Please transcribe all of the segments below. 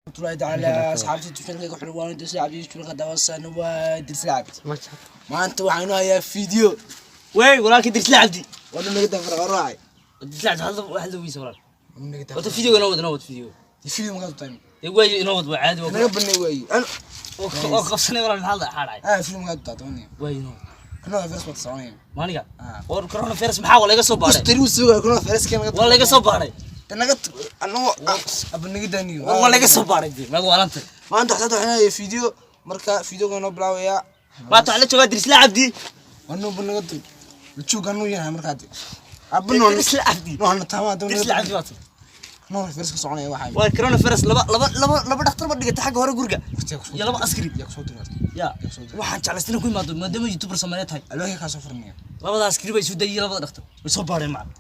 Warahmatullahi tacaala. Asxaabta channelkayga xulwaan Dirisle Cabdi, channelka daawasan waa Dirisle Cabdi. Maanta waxaanu hayaa video. Wey, walaalkii Dirisle Cabdi. Wada naga daa farqaraacay. Dirisle Cabdi, hadda hadda wiisa walaal. Naga daa. Wata videoga noo wad, noo wad video. Video ma ka tahay? Dee waayo, inoo wad, waa caadi. Naga banay waayi. An oo qabsanay walaal, maxaa la xaadhay? Ah, video ma ka tahay toban. Waayo, inoo wad. Corona virus wada soconaya. Maaniga? Ah. War corona virus maxaa waa laga soo baaray? Ustiri uu soo corona virus kan naga. Waa laga soo baaray. Naga anoo aba naga daaniyo. War waa laga soo baaray, dee maad waalanta. Maanta waxaan hayaa video, marka videoga noo bilaabaya. Maanta waxaa la joogaa Dirisle Cabdi. Wano ba naga dul. Joog anu yahay markaa de. Abba noo Dirisle Cabdi. noo taama. Dirisle Cabdi waata. Corona virus ka soconaya waxa. Waa corona virus, laba dhakhtar ba dhigata xagga hore guriga iyo laba askari. Yaa kusoo diray? Ya. Yaa soo diray. Waxaan jeclaystay inaan ku imaado maadaama youtuber Soomaaliyeed tahay. Albaabka ka soo furnaya. Labada askari bay isu dayay, labada dhakhtar way soo baareen macna.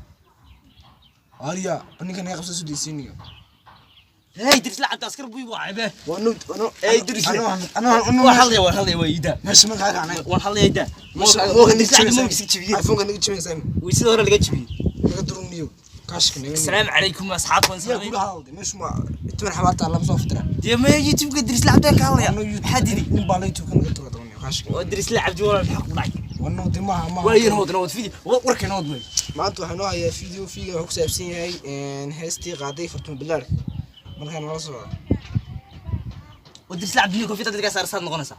Aliya, ninka naga qabsay soo deysiinayo. Hey, Dirisle Cabdi, askar buu igu wacay be. Wano wano. Ey, Dirisle. Ano ano. Waan hadlaya, waan hadlaya, waa iidaa. Meesha ma ka kacnay. Waan hadlaya, iidaa. Meesha Dirisle Cabdi ma iska jibiyey? iPhone ka naga jibiyay. Way sida hore laga jibiyey. Naga duruniyo. Kaashka naga. Asalaamu calaykum asxaabta, waan Yaa salaamay. kula hadalday meesha ma toban xabaarta lama soo fitira. Dee ma YouTube-ka Dirisle Cabdi aan ka hadlaya, maxaa didi? Nin baa la YouTube ka naga dura doonaya kaashka. Waa Dirisle Cabdi walaal, maxaa ku dhacay? Wano de ma ma. Waa ii nood, nood video, warka nood wey. Maanta waxaan noo hayaa video. Video wuxuu ku saabsan yahay heestii qaaday Fartuun Bilaar. Markaan nala socdo. Waa Dirisle Cabdi, koofiyadda dadka saar saad noqonaysaa.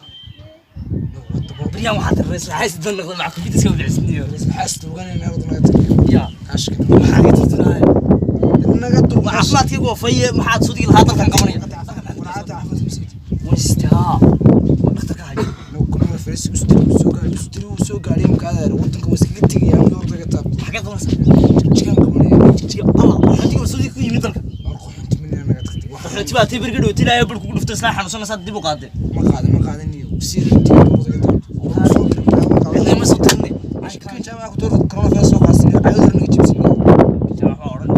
Bariyaan waxaa tiri ra'iisul xaas dan noqday maca koofiyadda iska bixisniyo. Xaas tuuganayna naga naga. Ya. Kaashka. Maxaa ka tirtiraaya? Naga dur. Waa caafimaadkaygu waa faye, maxaad soo digi lahaa dalkan qabanaya? Walaacada caafimaad masiid. Waystaa waa dhakhtarka hayo. No corona virus ustiri soo gaaray, ustiri uu soo gaaray markaa wadanka waa iskaga tegaya ama horta ka taab. Xagee qabanaysaa? Jigan qabanaya. Jijiga Allah, qaxootiga waa soo digi ku yimid dalka. War qaxoonti milyan naga tagtay. Wax Qaxooti baa tay berga dhowti ilaahay bal kugu dhufto isla xanuunsanaysaa dib u qaadee. Ma qaadan, ma qaadan iyo sii intii horta ka taab. Soo diray. Cidna ma soo tirnay. Kan jaamaca ku door corona virus soo qaasin ayuu naga jibsin. Jaamac waa odhan.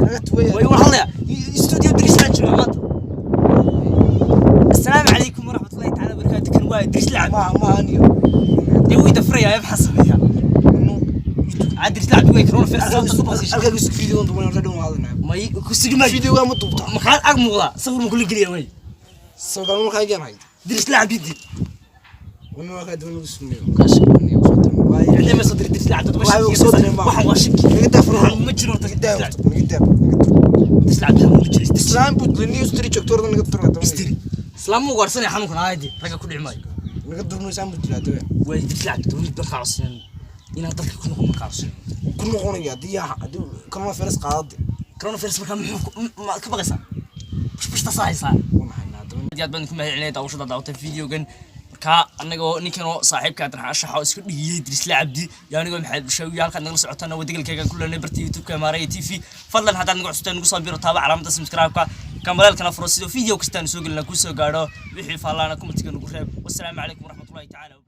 Naga tuwaya. Way waan hadlayaa, studio Dirisle jooga maanta. Asalaamu calaykum waraxmatullahi tacaala wabarakaatu, kan waa Dirisle Cabdi. Ma ma aniyo. Dee wuu idafrayaa, maxaa sameeyaa? Caa Dirisle Cabdi way corona virus sababta ku baqsay. Halka isku video duwan horta dhan hadalnaa. May ku sugi maayo. Video ma duubta. Maxaa ag muuqdaa? Sawir ma kula geliya way? Sawir markaa gaan hayd. Dirisle Cabdi di. Wana markaa duwan lagu sumeeyo. Kaashka aniyo soo diray. Waay. Cidna ma soo dirin Dirisle Cabdi. Waxaa soo diray ma. Waxaan waa shaki. Naga daa furo. Waxaan ma jiro horta. Naga daa. Dirisle Naga daa. Naga daa. Dirisle Cabdi ma jiro. Islaan Puntland ustiri joogto horta naga durna. Istiri islaam ma ugaarsanaya xanuunkan aayadi ragga ku dhici maayo. Naga durno islaan Puntland dawe. Way Dirisle Cabdi, dowladda dalka codsaneen inaad dalka ku noqon markaa codsaneen. Ku noqonaya haddii haddii corona virus qaadade. Coronavirus markaa muxuu ma ka baqaysaa? Bushbushta saa haysaa. Waa maxay naadaba? Aad iyo aad baan ku mahadcelinaya daawashada daawatay videogan. Markaa anagoo ninkan oo saaxiibka Cabdiraxmaan Ashax oo isku dhigiyey Dirisle Cabdi iyo anigoo Maxamed Bushaawi, halkaad nagala socotaan waa degalkayga ku leenay barta YouTube-ka Maaraya TV. Fadlan haddaad naga cusubtahay, nagu soo biro, taaba calaamada subscribe-ka, gambaleelkana furo, sidoo video kastaan soo gelina kuu soo gaadho. Wixii faallaana comment-iga nagu reeb. Wassalaamu calaykum waraxmatullahi tacaala.